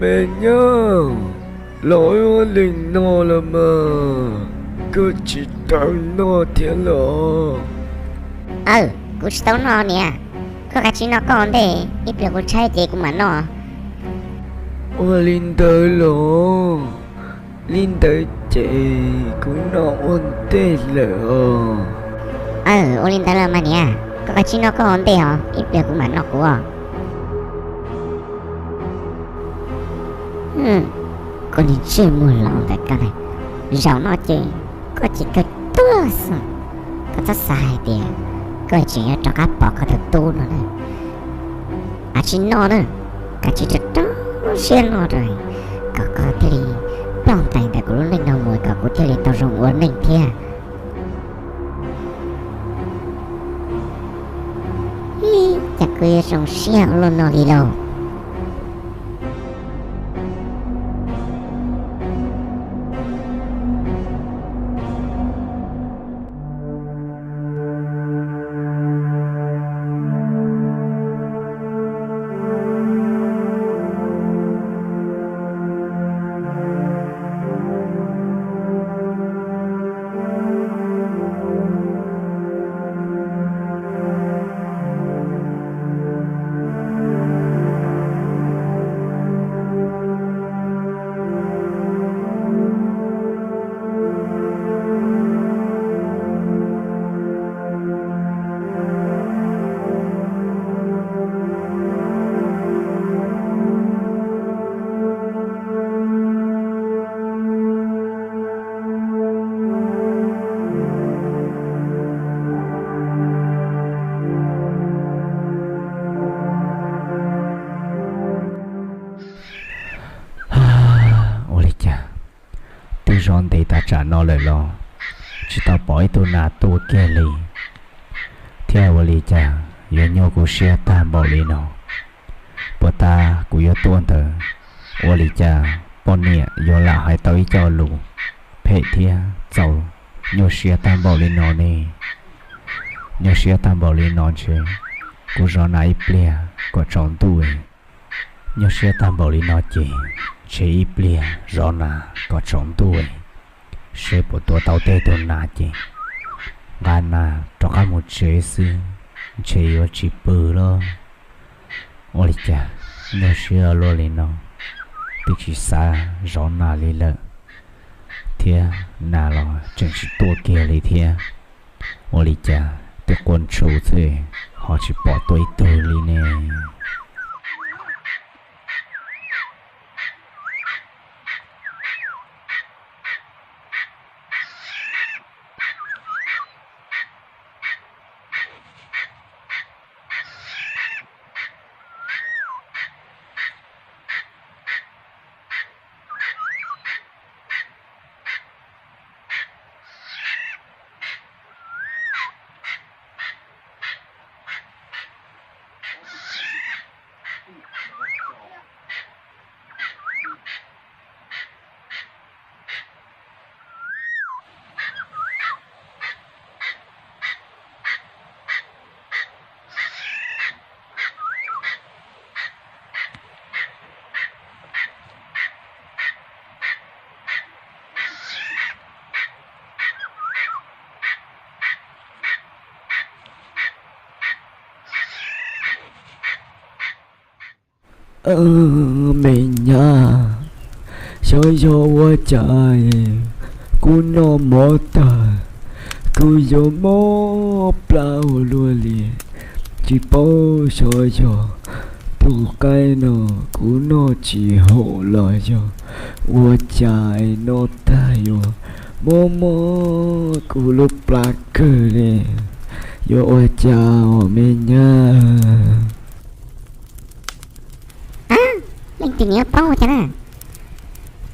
Me nyab, los ua li no los mas, koj tsis tau noj thiab los? Aw, kuv tsis tau noj niam. Koj kav tsij noj koj ua ntej, ib pliag kuv tshaib ces kuv mam noj. Ua li ntawd los? Li ntawd ces kuv noj ua ntej lawm os. Aw, ua li ntawd los mas niam, koj kav tsij noj koj ua ntej os, ib pliag kuv mam noj kuv os. Koj niag ntsej muag laus ntawm koj na, zaum no ces koj ces kawg tuag xwb. Koj txhob xav hais tias koj tseem yuav rov qab pom koj tus tub no na. Kav tsij noj na, kav tsij rau rau siab noj rau, kom koj thiaj li ploj ntais ntawm kuv lub neej no mus kom kuv thiaj li tau zoo ua neej thiab. Ib, cas kuv yuav zoo siab ua luaj no li lauj. Ua li cas twb zov ntev tas tsam no lawm los tsis tau pom ib tug nas tuaj kiag li, thiab ua li cas yuav nyuaj kuv siab tag npaum li no? Puas tas kuv yuav tuaj ntawd, ua li cas poj niam yuav lam hais tau ib co lus phem thiab txaus nyuaj siab tag npaum li no ne? Nyuaj siab tag npaum li no ntshe kuv zov nas ib pliag kom tsaus ntuj. Nyuaj siab tag npaum li no ces ntshe ib pliag zov nas kom tsaus ntuj, seb puas tua tau tej tug nas ces nqa nas rov qab mus tsev xwb, ntshe yuav tsis pw lawm. Ua li cas nyuaj siab luaj li no, twb tsis xav zov nas li lawm, thiab nas los tseem tsis tuaj kiag li thiab. Ua li cas twb quaj ntshus xwb ho tsis pom tuaj ib tug li ne? Me nyab, xyov yog ua cas kuv noj mov tag, kuv yuav mob plab ua luaj li, tsis paub xyov yog tus qaib no kuv noj tsis haum los yog ua cas noj tag yuav mob mob kuv lub plab kawg li, yuav ua cas os me nyab? Leej twg niam paub cas na?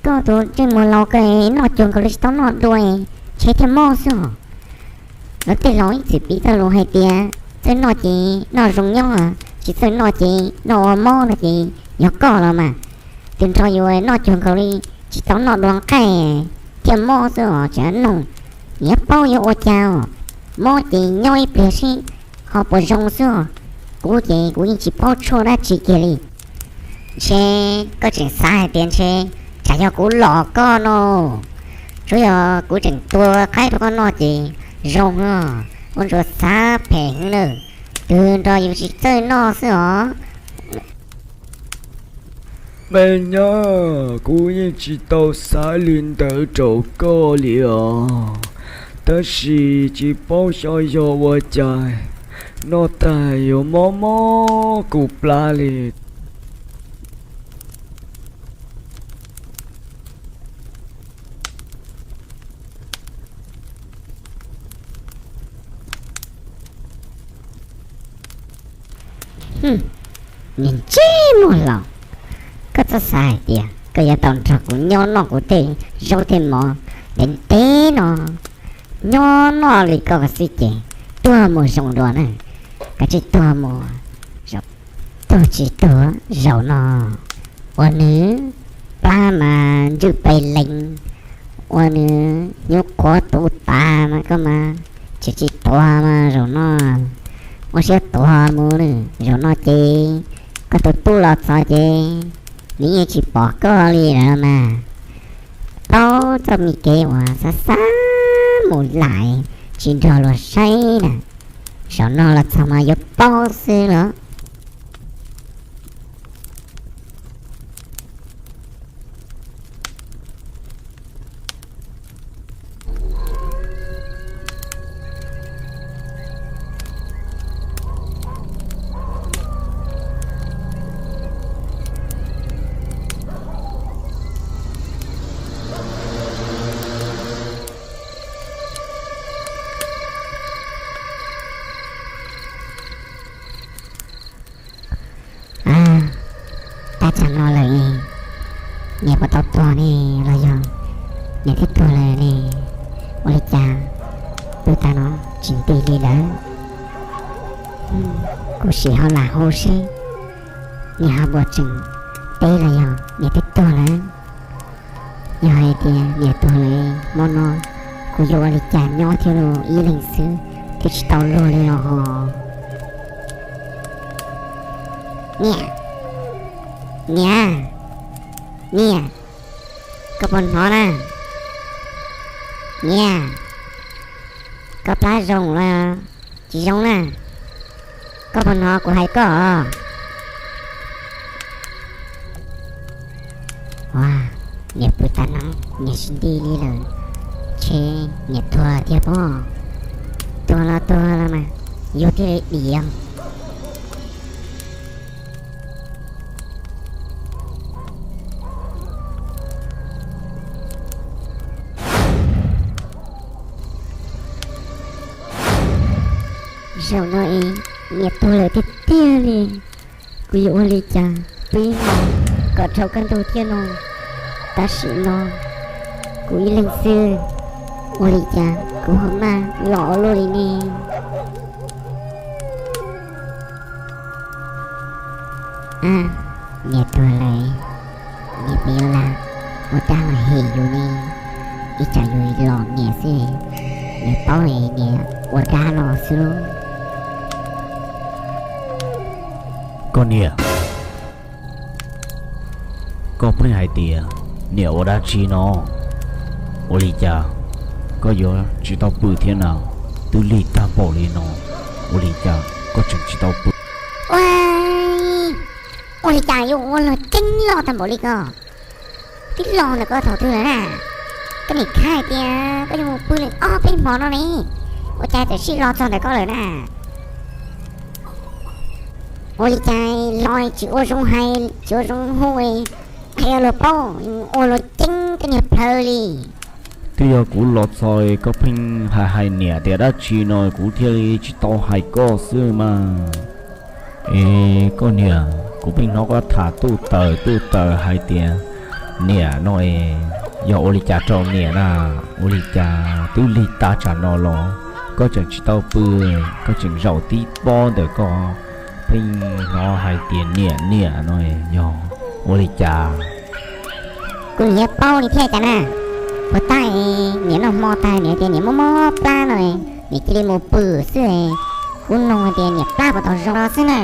Koj tus ntsej muag laus kawg noj cuag nkaus li tsis tau noj dua, ntshe thiaj mob xwb os. Lawv tej laus ib txwm piv txoj lus hais tias txawj noj ces noj zoo nyob, tsis txawj noj ces noj ua mob no ces yog koj los mas. Tus nrog yus noj cuag nkaus li tsis tau noj dua nqaij thiaj mob xwb os tsev noog. Niam paub yuav ua cas os, mob ces nyob ib pliag seb ho puas zoo xwb os. Kuv ces kuv yeej tsis paub tshuaj dab tsi kiag li. Ntshe koj tseem xav hais tias ntshe tsam yog kuv los koj no, tsuav yog kuv tseem tua qaib rau koj noj ces zoo no. Ua ntsuav xav phem heev nawb, twb nrog yus tsis txawj noj xwb os. Me nyab, kuv yeej tsis tau xav li ntawd rau koj li os, tab sis tsis paub xyov yog ua cas noj tag yuav mob mob kuv plab li. Niag ntsej muag laus, koj txhob xav hais tias koj yuav tau nrog kuv nyob noj kuv tej zaub tej mov ntev ntev no. Nyob noj li koj xwb ces tuag mus zoo dua na, koj tsis tuag mus, tuag tsis tuag zaum no. Ua nws plab mas ntswj pes lees, ua nws nyuj quav tu tas mas koj mas tsis tsis tuag mas zaum no. Ua siab tuag mus zaum no ces koj tus tub los txog ces nws yeej tsis pom koj li lawm mas. Paub txoj me kev uas xav xav mus lam tsis nrog luag saib na, zaum no los txog mas yuav paub xwb los. Tab tsam no lawm, niam puas tau tuag ne los yog niam twb tuag lawm ne? Ua li cas pw tag no tsis nti li lawm? Kuv sim ho lam hu seb niam ho puas tseem teb los yog niam twb tuag lawm. Yog hais tias niam tuag lawm hmo no kuv yuav ua li cas nyob thiab lauj, ib leeg xwb twb tsis tau luag li los ho. Niam, niam, niam, koj puas hnov na? Niam, koj plab zoo los tsis zoo na? Koj puas hnov kuv hais koj os? Ua, niam pw tag no, niam tsis nti li lawm, ntshe niam tuag thiab pob. Tuag los tuag los mas, yus thiaj li dim. Zaum no es niam tuag lawm tiag tiag li. Kuv yuav ua li cas pw ib hmos kom dhau kaj ntug thiab no? Tam sim no kuv ib leeg xwb, ua li cas kuv ho maj los ua luaj li ne? A, niam tuag lawm, niam puas yuav lam ua dab los hem yus ne? Ib tsam yus los niam xwb, niam paub es niam ua dab los xwb lauj. Koj niam, koj pheej hais tias niam ua dab tsi no? Ua li cas koj yuav tsis tau pw thiab na? Twb lig tag npaum li no, ua li cas koj tseem tsis tau pw? Ua, ua li cas yuav ua luag ceeb loj tag npaum li ko? Twb los ntawm koj thaum twg lawm na? Koj niam khab hais tias koj yuav mus pw li ob peb hmo no ne, ua cas txawm sij los txog ntawm koj lawm na? Ua li cas los tsis ua zoo hais, tsis ua zoo hu, hais luag paub, ua luag ceeb tej niag plhaw li. Twb yog kuv los txog koj pheej hais hais niam tias dab tsi no kuv thiaj li tsis tau hais koj xwb mas. Es koj niam, kuv pheej hnov koj tham tuj tawm tuj tawm hais tias niam no es yog ua li cas rau niam na? Ua li cas twb lig tag tsam no los koj tseem tsis tau pw, koj tseem zaum tib pob ntawm koj pheej hnov hais tias niam niam no yog ua li cas? Kuv niam paub li thiab cas na, puas tag niam noj hmo tag niam tias niam mob mob plab no, niam cia li mus pw xwb, kuv nug tias niam plab puas tau zoo no xwb na.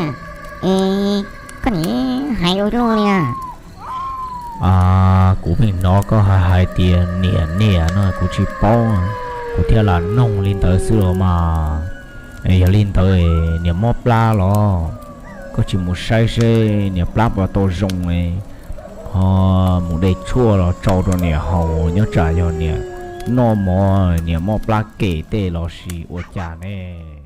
Es Koj nim hais ua luaj li. Kuv pheej hnov koj hais hais tias niam niam no kuv tsis paub, kuv thiaj lam noog li ntawd xwb los mas. Yog li ntawd niam mob plab los? Koj tsis mus saib seb niam plab puas tau zoo, ho mus de tshuaj los tsau rau niam haus, nyob tsam yog niam noj mov niam mob plab kem tej los sis ua cas ne.